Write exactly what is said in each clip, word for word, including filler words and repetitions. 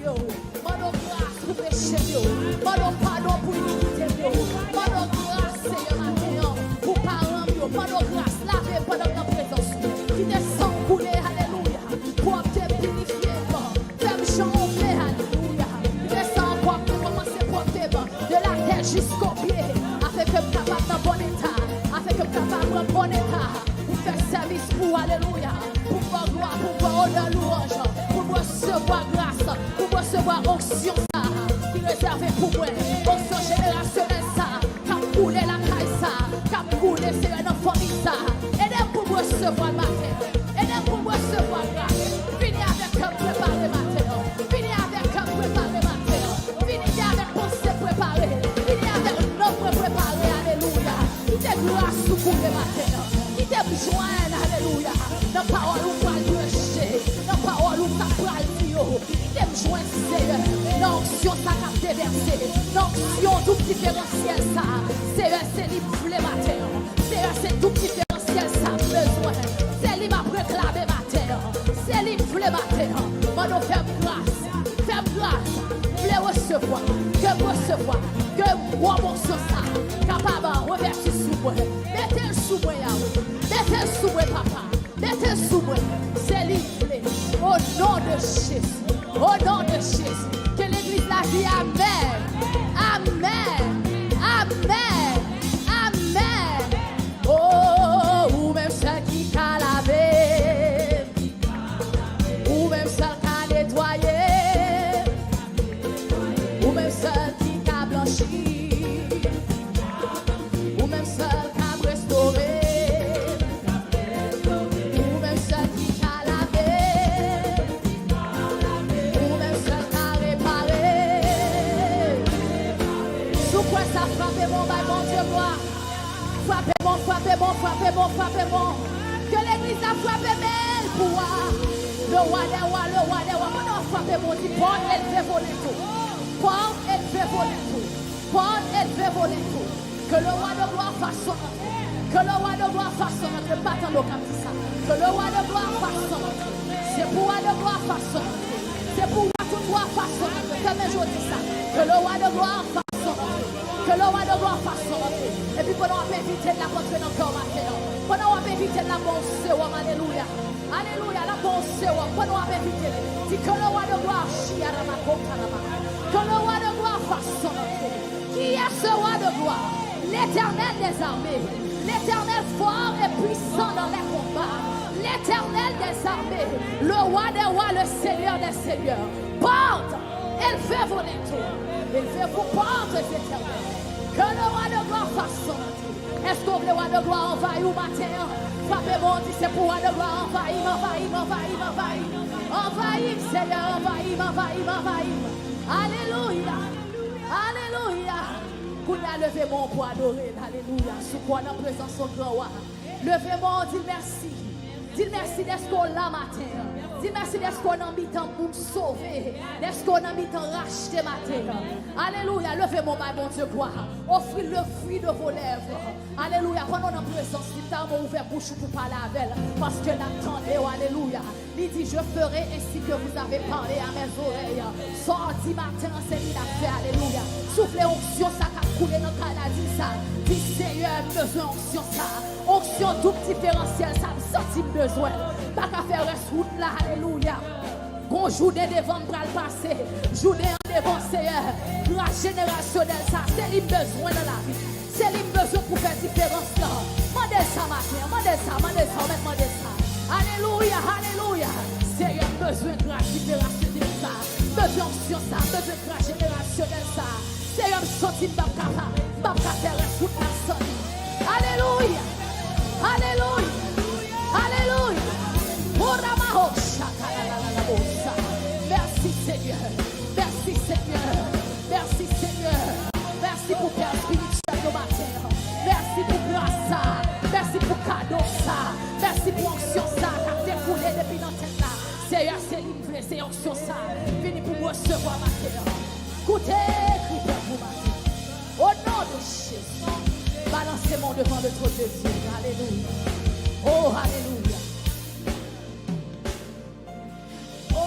yo. Mande w gras pou peche m yo. Mande w padon pou inikite m yo. Mande w gras, Seyè, maten an, pou paran m yo. Mande w gras, lave m pandan m nan prezans ou. Kite san w koule, alelouya. Pwòpte m, pirifye m. Fè m jan w vle, alelouya. Kite san w pwòpte, kòmanse pwòpte m. De la tèt jisko pye. Afin ke m kapab nan bon eta. Afin ke m kapab nan bon eta. Pou fè sèvis pou w, alelouya. Pou m ba w glwa, pou m ba w onè, lwanj. Pou m resevwa gras, pou m resevwa onksyon sa a ki rezève pou mwen. Onksyon jenerasyonèl sa a k ap koule lakay sa a, k ap koule, Seyè, nan fanmi sa a. Ede m pou m resevwa l maten an. Ede m pou m resevwa gras. Vini avèk kè m prepare maten an. Vini avèk kè m prepare maten an. Vini avèk panse prepare. Vini avèk nanm mwen prepare. Alelouya. Kite gras ou koule maten an. Kite m jwenn, alelouya, nan pawòl ou pral preche, nan pawòl ou t ap pral di yo. Kite m jwenn, Seyè, nan onksyon sa k ap devèse, nan onksyon doub diferansyèl sa. Seyè, se li m vle maten an. Seyè, se doub diferansyèl sa m bezwen. Se li m ap reklame maten an. Se li m vle maten an. Mande w fè m gras. Fè m gras. M vle resevwa. Ke m resevwa. Ke pwomosyon sa kapab revèti sou mwen. Mete l sou mwen, Yawe. Mete l sou mwen, papa. Mete l sou mwen. Se li m vle. O non de Jezi. O non de Jezi. Ke legliz la di amèn. Amèn. Amèn. Amèn. O, ou menm sèl ki ka lave. Ou menm sèl ka netwaye. Ou menm sèl ki ka blanchi. Ou menm sèl ka restore. Ou menm sèl ki ka lave. Ou menm sèl ka repare. Si w kwè sa, frape men w, bay Bondye glwa. Frape bon, frape bon, frape bon, frape bon. Ke legliz la frape bèl pou wa. Le roi des rois, le roi des rois. Pandan w ap frape bon, di, pòt elve volento. Pòt elve volento. Pòt elve volento. Que le roi de gloire fasse son entrée. Que le roi de gloire fasse son entrée. M pa tande w k ap di sa. Que le roi de gloire fasse son entrée. Se pou roi de gloire fasse son entrée. Se pou roi tout roi fasse son entrée. Tande jan w di sa. Que le roi de gloire fasse son entrée. Que le roi de gloire fasse son entrée. Epi pandan w ap envite l, l ap antre nan kè w maten an. Pandan w ap envite l, l ap ba w sewòm. Alelouya. Alelouya. L ap ba w sewòm. Pandan w ap envite l, di, que le roi de gloire, chiaramakotarama. Que le roi de gloire fasse son entrée. Qui est ce roi de gloire? L'Éternel des armées. L'Éternel fort et puissant dans les combats. L'Éternel des armées. Le roi des rois, le Seigneur des seigneurs. Pòt, elve volento. Élevez-vous, portes éternelles. Que le roi de gloire fasse son entrée. Èske w vle roi de gloire anvayi w maten an? Frape bon, di, se pou roi de gloire anvayi m, anvayi m, anvayi m, anvayi m. Anvayi m, Seyè, anvayi m, anvayi m, anvayi m. Alelouya. Alelouya. Kounye a, leve men w pou adore l. Alelouya. Si w kwè w nan prezans yon gran wa, leve men w, di l mèsi. Di l mèsi dèske w la maten an. Di l mèsi dèske w nan mitan moun sove. Dèske w nan mitan rachte maten an. Alelouya. Leve men w, bay Bondye glwa. Ofri l le fruit de vos lèvres. Alelouya. Pandan w nan prezans li, m ta renmen w ouvè bouch ou pou pale avè l. Paske l ap tande w. Alelouya. Li di, je ferai ainsi que vous avez parlé à mes oreilles. Sa w di maten an, se li l ap fè. Alelouya. Soufle onksyon sa k ap koule nan kay la, di sa. Di, Seyè, m bezwen onksyon sa. Onksyon doub diferansyèl sa, m santi m bezwen l. M pa ka fè rès wout la. Alelouya. Gon jounen devan m pral pase. Jounen an devan, Seyè. Gras jenerasyonèl sa, se li m bezwen nan lavi. Se li m bezwen pou fè diferans lan. Mande l sa maten an, mande l sa, mande l sa, ou mèt mande l sa. Alelouya, alelouya. Seyè, m bezwen gras jenerasyonèl sa. M bezwen onksyon sa, m bezwen gras jenerasyonèl sa. Seyè, m santi m p ap ka, m p ap ka fè rès wout la san li. Alelouya, alelouya, alelouya. Oramaho shakalalalalabosa. Mèsi, Senyè. Mèsi, Senyè. Mèsi, Senyè. Mèsi pou pè espirityèl nou maten an. Mèsi pou gras sa. Mèsi pou kado sa. Mèsi pou onksyon sa k ap dekoule depi nan tèt la. Seyè, se li m vle, se onksyon sa. Vini pou m resevwa maten an. Koute kritè pou maten. O non de Jezi. Balanse men w devan le trône de Dieu. Alelouya. Oh, alelouya. Oh,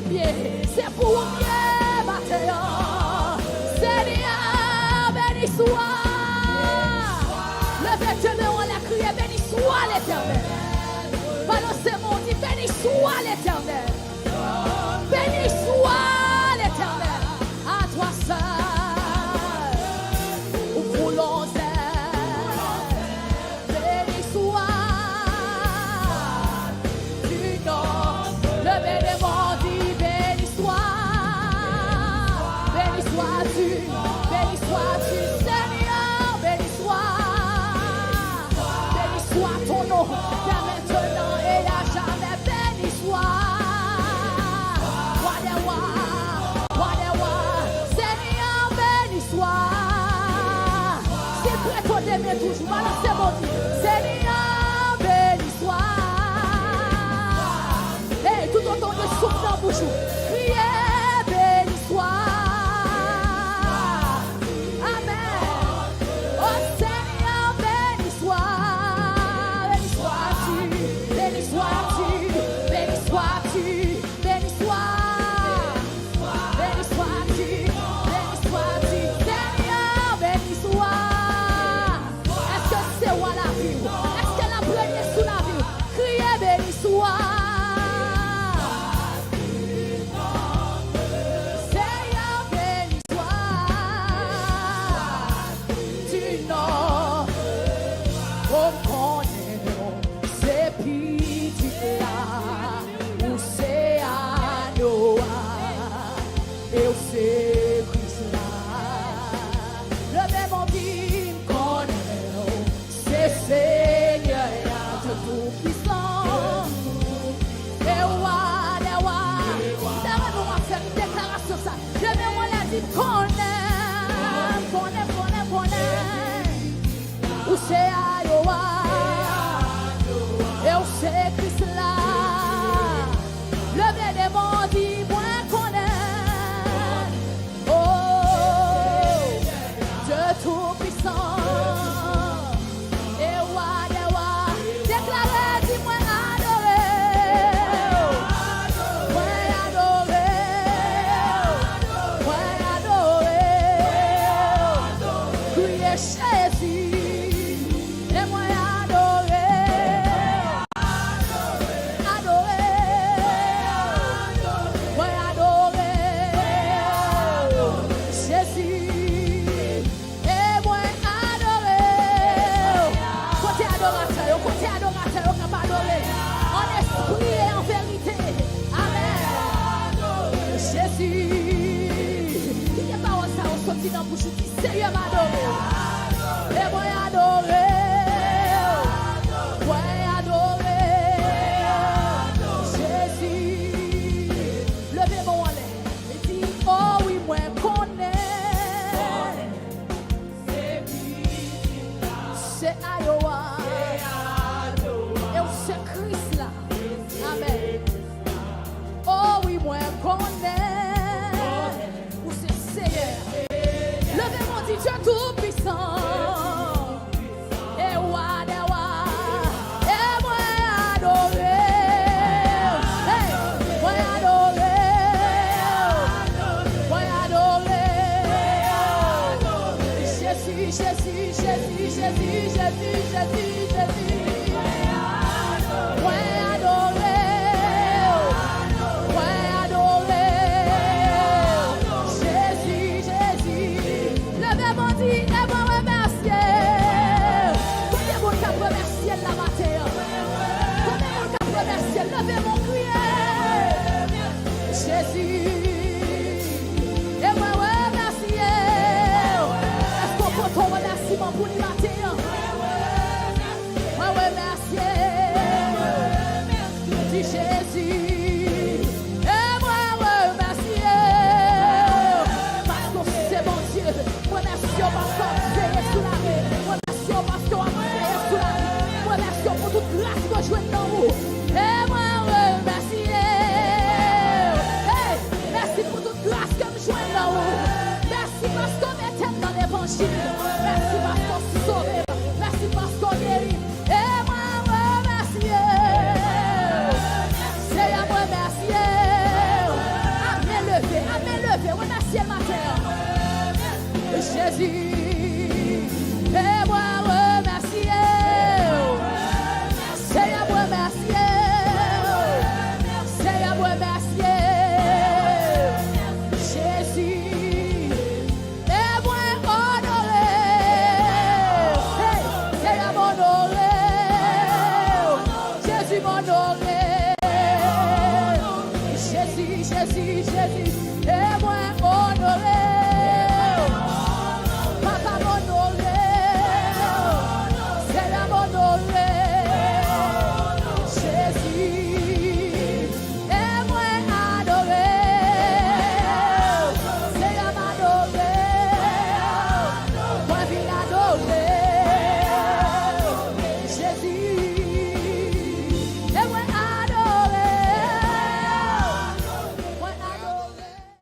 pye. Se pou ou m ye maten an. Senyè, beni swa. Leve de men w anlè, kriye, beni swa Letènèl. Balanse men w, di, beni swa Letènèl. Beni swa Letènèl. À toi seul, nous voulons être. Beni swa tu nom. Leve de men w, di, beni swa. Beni swa tu, beni swa tu, Senyè, beni swa. Beni swa ton nom, dès maintenant et à jamais, beni swa. Wa dè wa, wa dè wa, Senyè, beni swa. Si l prete w de men toujou, balanse men w, di, Senyè, beni swa. Hey, tout otan w gen souf nan bouch ou, kriye, beni swa. Amèn. O Senyè, beni swa. Beni swa tu, beni swa tu, beni swa tu, beni swa. Beni swa tu, beni swa tu, Senyè, beni swa. Èske se wa lavi w? Èske l ap renye sou lavi w? Kriye, beni swa. Senyè, beni swa. Tu nom. O m konnen w se pitit la, ou se Adowa. E w se Kris la. Leve men w, di, m konnen w se Senyè a, Dye Toupisan. E w Wa dè wa. M ta renmen w ap fè deklarasyon sa. Leve men w anlè, di, m konnen, m konnen, m konnen, m konnen. Ou se Adowa, e w se Kris la. Leve de men w, di, mwen konnen. O Dye Toupisan, e Wa dè wa, deklare, di, mwen adore w. Mwen adore w. Mwen adore w. Kriye Jezi. E mwen adore w. Adore w. Mwen adore w. Jezi. E mwen adore w. Kote adoratè yo? Kote adoratè yo k ap adore l an espri e an verite? Amèn. Jezi. Kite pawòl sa yo soti nan bouch ou. Senyè, m adore w. E mwen adore w. Mwen adore w. Jezi. Leve men w anlè. E di, o wi, mwen konnen. Se Adowa. E w se Kris la. Amèn. O wi, mwen konnen. Ou se Seyè. Leve men w, di, Dye Toupisan. E Wa dè wa. E mwen adore w. Hey, mwen adore w. Mwen adore w. Jezi, Jezi, Jezi, Jezi, Jezi, Jezi. Mwen adore w. Mwen adore w. Jezi, Jezi. Leve men w, di, e mwen remèsye w. Konbyen moun k ap remèsye l la maten an? Konbyen moun k ap remèsye l? Leve men w, kriye. Jezi. E mwen remèsye w. Èske w pote yon remèsiman pou li maten an? Mwen remèsye w. Di Jezi. E mwen remèsye w. Paske w se Bondye. Mwen remèsye w paske w ap veye sou lavi. Mwen remèsye w paske w ap veye sou lavi. Mwen remèsye w pou tout gras mwen jwenn nan ou. E mwen remèsye w. Hey, mèsi pou tout gras ke m jwenn nan ou. Mèsi paske w mete m nan levanjil. Mèsi paske w sove m. Mèsi paske w geri m. E mwen remèsye w. Seyè, mwen remèsye w.